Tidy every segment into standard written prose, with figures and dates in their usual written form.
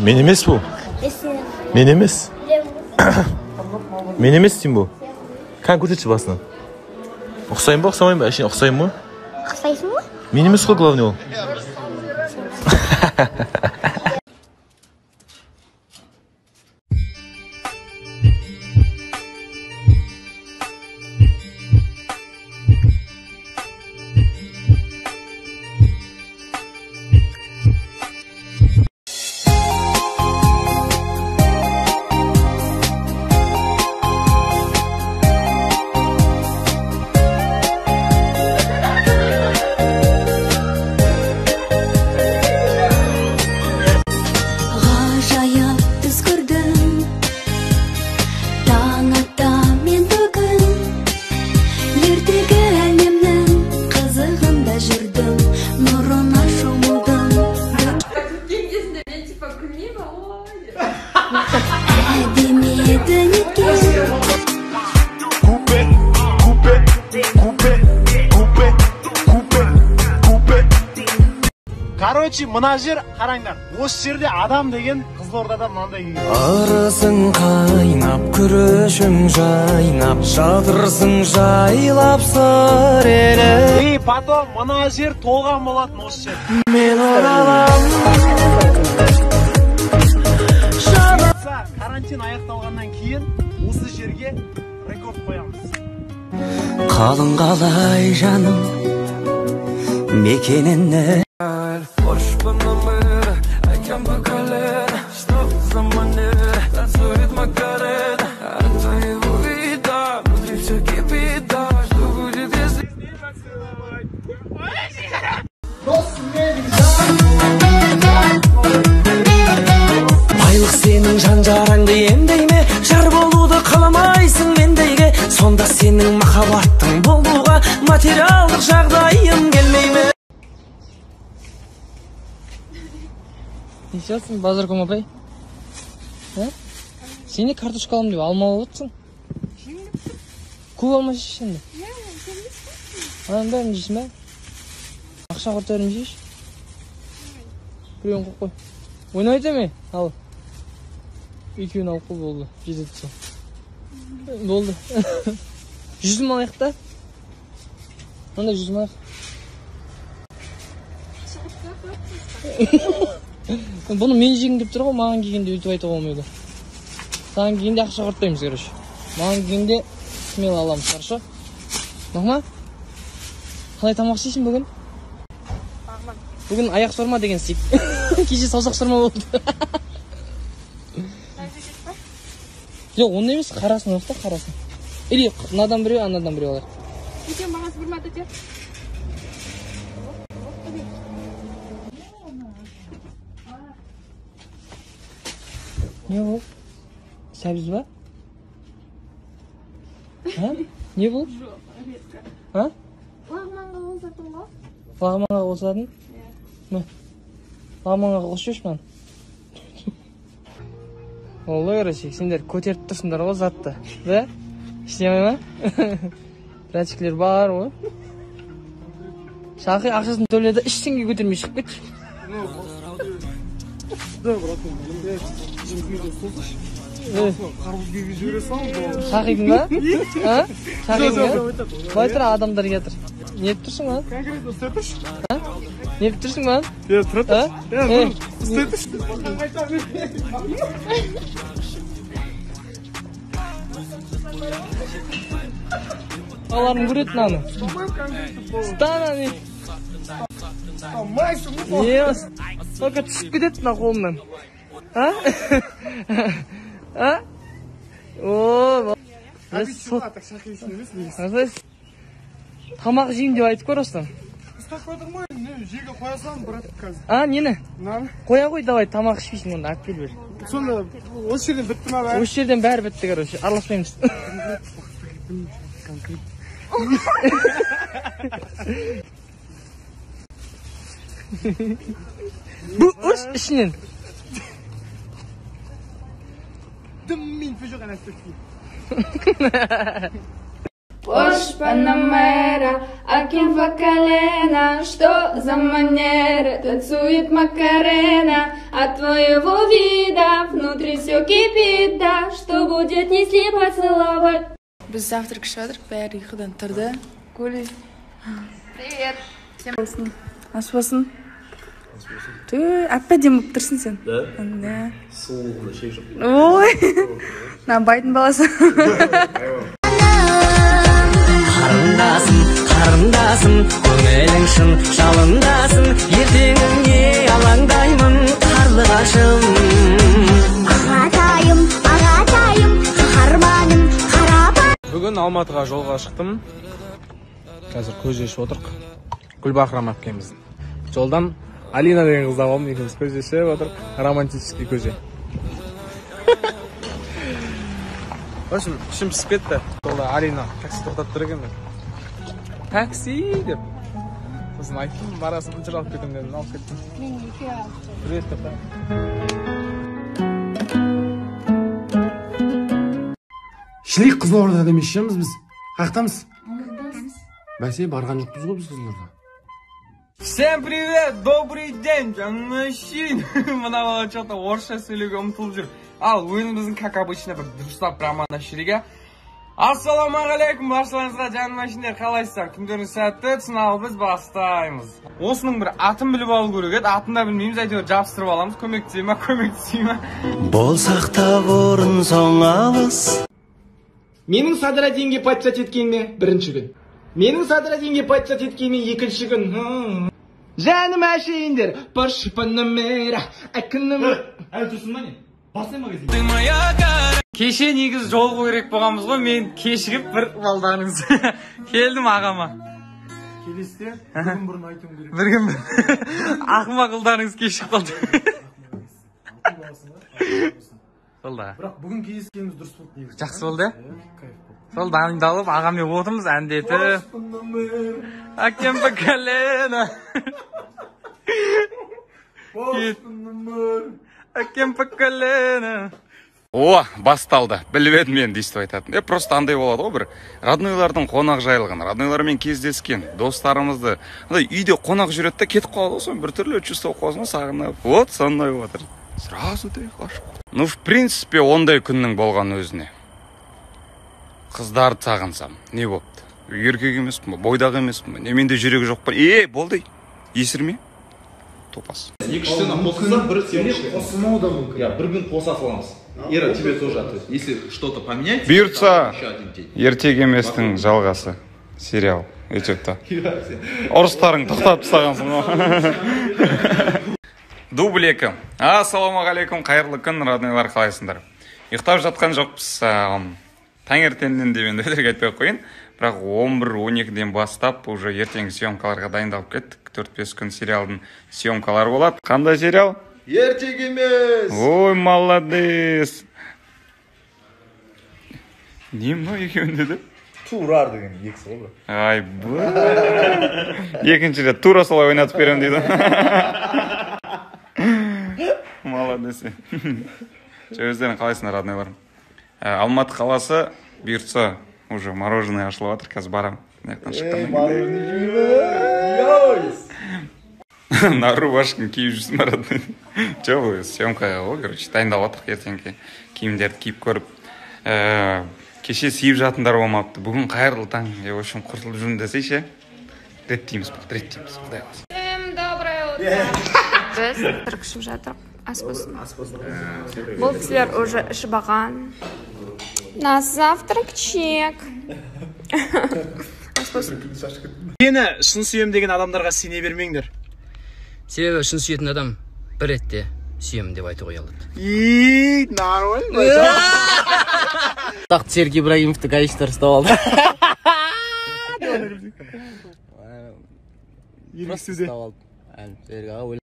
Мен емес бұл. Мен емес. Мен емес деймін бұл. Кән көрсетші басынан. Ұқсаймын ба, ұқсамаймын ба? Әшейін ұқсаймын ба? Ұқсайсың ба? Мен емес қой, главный ол. Короче, мына жер қараңдар. Осы жерде адам деген Қызылордада мынандай келген. Арысың қайнап, күрішің жайнап, жатырсың жайлап сыр елі. И потом мына жер толған болатын осы жер. Мен оралам. Карантин аяқталғаннан кейін осы жерге рекорд қоямыз. Қалың қалай жаным, мекеніне. Байлық сенің жан жараңды емдей ме? Жар болуды қаламайсың мендейге. Сонда сенің махаббаттың болуға материалдық жағдайым келмей ме? Не істейсің, Базарком апай? Сен не картошка аламын деп алма алып отырсың? Көп алма жейші енді. Ананың бәрін жейсің бе? Ақша құртарын жейші. Біреуін қойып қой. Ойнайды ме? Ал. Екеуін алып қой, болды. Жетеді сол. Болды. Жүзім алайық та. Мынандай жүзім алайық. Бұны мен жегім деп тұр ғой, маған келгенде өйтіп айтуға болмайды. Саған келгенде ақша құртпаймыз, короче. Маған келгенде смело аламыз, хорошо? Нағма? Қалай тамақ істейсің бүгін? Бағман. Бүгін аяқ сорма деген істейік. Кеше саусақ сорма болды. Жоқ, ондай емес, қарасын алайық та, қарасын. Или мынадан біреу, анадан біреу алайық. Екеуінің бағасы бір ма, тәте? Не бұл? Сәбіз ба? А? Не бұл? Жоқ, редко. А? Лағманға қосатын ғой. Лағманға қосатын? Иә. Лағманға қосып жеші мынаны. Олай, короче, сендер көтеріп тұрсыңдар ғой затты. Да? Ештеңе ма? Братчиклер бар ғой. Шақи ақшасын төледі, ештеңе көтермей шығып кетші. Да, братан, Шақидың ба? А? Шақидың ба? Былай тұр, адамдар келатыр. Не етіп тұрсың ба? Конкретно ұстай тұршы. Не етіп тұрсың ба? Е, тұра тұршы. Е, ұстай тұршы. Балаларым көреді мынаны. Ұста мынаны. Не, только түсіп кетеді мына қолымнан. А? А? О, тамақ жеймін деп айтып көр осыдан. Ұстап қойдың ғой, не, жерге қоя саламын, брат, қазір. А, нені? Мынаны. Қоя қой, давай, тамақ ішпейсің онда, алып кел бер. Сонда осы жерден бітті ма бәрі? Осы жерден бәрі бітті, короче, араласпаймыз. Бұл ұрыс ішінен. انفجر انا استفيد. Порш Панамера, Аким по колено, что за манера, танцует Макарена. От твоего вида внутри все кипит, да, что будет, если поцеловать. Біз завтрак ішіп жатырмық, бәрі ұйқыдан тұрды. Гули. Привет. Всем болсын. Ас болсын. Ту, әп-әдемі болып тұрсың сен. Да? Да. Сұлулығында шек жоқ. Ой, мына байдың баласы. Қарындасым, қарындасым, көңілің шын жалындасын, ертеңіңе алаңдаймын, қарлығашым. Ағатайым, ағатайым, қаһарманым, қарапайым. Бүгін Алматыға жолға шықтым. Қазір көже ішіп отырық. Гүлбахрам әпкеміздің. Жолдан Алина деген қызды алып алдым, екеуміз көже ішіп отырық. Романтический көже. В общем, ішім пісіп кетті. Жолда Алина такси тоқтатып тұр екен. Такси деп. Сосын айттым, барасың, жүр алып кетемін дедім, алып кеттім. Мен екеу алып. Привет, тоқта. Шілік Қызылордада емес шығармыз біз. Қаяқтамыз? Бәсе, барған жоқпыз ғой біз Қызылорда. Всем привет, добрый день, жанашин. Мына бала что-то орысша сөйлеуге ұмтылып жүр. Ал өзіміздің, как обычно, бір дұрыстап прямо шіреге. Ассалаумағалейкум баршаларыңызға, жанашиндер, қалайсыздар? Күндеріңіз сәтті, сынау біз бастаймыз. Осының бір атын біліп алу керек еді, атын да білмейміз, әйтеуір жабыстырып аламыз. Көмектесе ма, көмектесе ма? Болсақ та бұрын соң алыс. Менің Садраддинге подписать еткеніме бірінші күн. Менің Садраддинге подписать еткеніме екінші күн. Жаным әшейіндер, Порш Панамера, әкінім. Әлі тұрсың ба не? Бастай магазин. Кеше негізі жолығу керек болғанбыз ғой, мен кешігіп бір балдарыңыз. Келдім ағама. Келесіде бір күн бұрын айтуым керек. Бір күн бұрын. Ақымақ ұлдарыңыз кешігіп қалды. Сол да. Бірақ бүгін кездескеніміз дұрыс болды негізі. Жақсы болды, иә? Кайф болды. Сол дайындалып ағаммен отырмыз әндетіп. Әкем по колено. Әкем по колено. О, басталды. Біліп едім мен дейсіп айтатын. Просто андай болады ғой бір. Роднойлардың қонақ жайылған, роднойлармен кездескен, достарымызды. Андай үйде қонақ жүреді де кетіп қалады ғой, соны бір түрлі чувство қосып сағынып. Вот сондай болып жатыр. Сразу ты ғашық. Ну, в принципе, ондай күннің болған өзіне. Қыздарды сағынсам, не болыпты? Еркек емеспін ба, бойдақ емеспін ба, не менде жүрек жоқ па? Е, болды. Есірме. Топас. Екі үштен қосылса, бір съемочка. Қосылмауы да мүмкін. Иә, бір күн қоса саламыз. Ира, тебе тоже, то есть, если что-то поменять, бұйыртса, еще один день. Ертек еместің жалғасы. Сериал ютубта. Ұрыстарың тоқтатып тастағансың ғой. Дубль 2. Ассалаумағалейкум, қайырлы күн, роднойлар, қалайсыңдар? Ұйықтап жатқан жоқпыз. Таңертеңнен деп енді өтірік айтпай ақ қояйын. Бірақ 11-12-ден бастап уже ертеңгі съемкаларға дайындалып кеттік. 4-5 күн сериалдың съемкалары болады. Қандай сериал? Ертек емес. Ой, молодец. Не мынау екеуінде де? Турар деген екісі ғой. Ай, б. Екінші рет тура солай ойнатып беремін дейді. Молодец. Өздерің қалайсыңдар, роднойлар? Алматы қаласы бұйыртса уже мороженое ашылып жатыр, қазір барамын. Мына жақтан шыққаннан кейін. На рубашканы киіп жүрсің ба, родной? Жоқ, съемкаға ғой, короче, дайындалып жатырық ертеңге. Киімдерді киіп көріп. Кеше сиіп жатындар болмапты. Бүгін қайырлы таң. В общем, құртылып жүрмін десейші. Реттейміз, реттейміз, құдай қаласа. Всем доброе утро. Біз завтрак ішіп жатырық. Ас болсын. Бұл кісілер уже ішіп алған. На завтрак чек. Ас болсын. Сені шын сүйем деген адамдарға сене бермеңдер. Себебі шын сүйетін адам бір ретте сүйемін деп айтуға ұялады. И, нормально. Тақты Серік Ибрагимовті гаишниктер ұстап алды. Еріксізде. Ұстап алды. Серік аға өлі.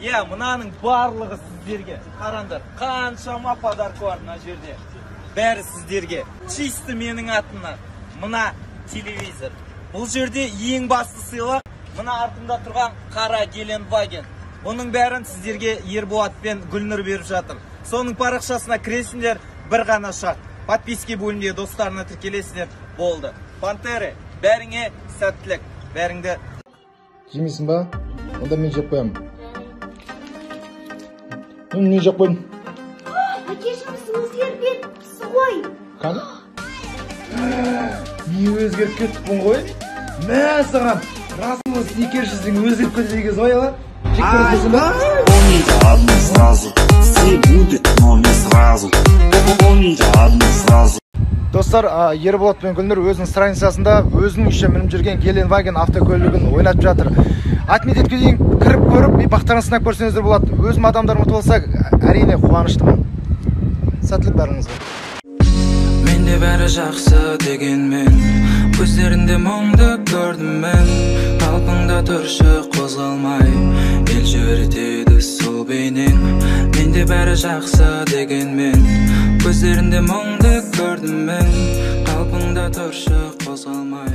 Иә, мынаның барлығы сіздерге. Қараңдар, қаншама подарка бар мына жерде. Бәрі сіздерге. Чисто менің атымнан. Мына телевизор. Бұл жерде ең басты сыйлық мына артымда тұрған қара Гелендваген. Оның бәрін сіздерге Ерболат пен Гүлнұр беріп жатыр. Соның парақшасына кіресіңдер, бір ғана шарт. Подписки бөлімінде достарына тіркелесіңдер, болды. Пантеры, бәріңе сәттілік. Бәріңді Жемейсің ба? Онда мен жеп қоямын. Мен жеп қойдым. Әкешім, сіз өзгеріп кетіпсіз ғой. Қане? Мен өзгеріп кетіппін ғой. Мә саған, расында сникерс жесең өзгеріп кетеді екенсің ғой, ала? Жеп көресің ба? Помните одну фразу: все будет, но не сразу. Помните одну фразу. Достар, Ерболат пен Гүлнұр өзінің страницасында өзінің еще мініп жүрген Геленваген автокөлігін ойнатып жатыр. Отметить дейін кіріп көріп, бақтарын сынап көрсеңіздер болады. Өзім адамдар ұмытып алса, әрине қуаныштымын. Сәттілік бәріңізге. Менде бәрі жақсы дегенмен, көздерінде мұңды көрдім мен. Қалпыңда тұршы қозғалмай, елжіретеді сол бейнең. Менде бәрі жақсы дегенмен, көздерінде мұңды көрдім мен. Қалпыңда тұршы қозғалмай.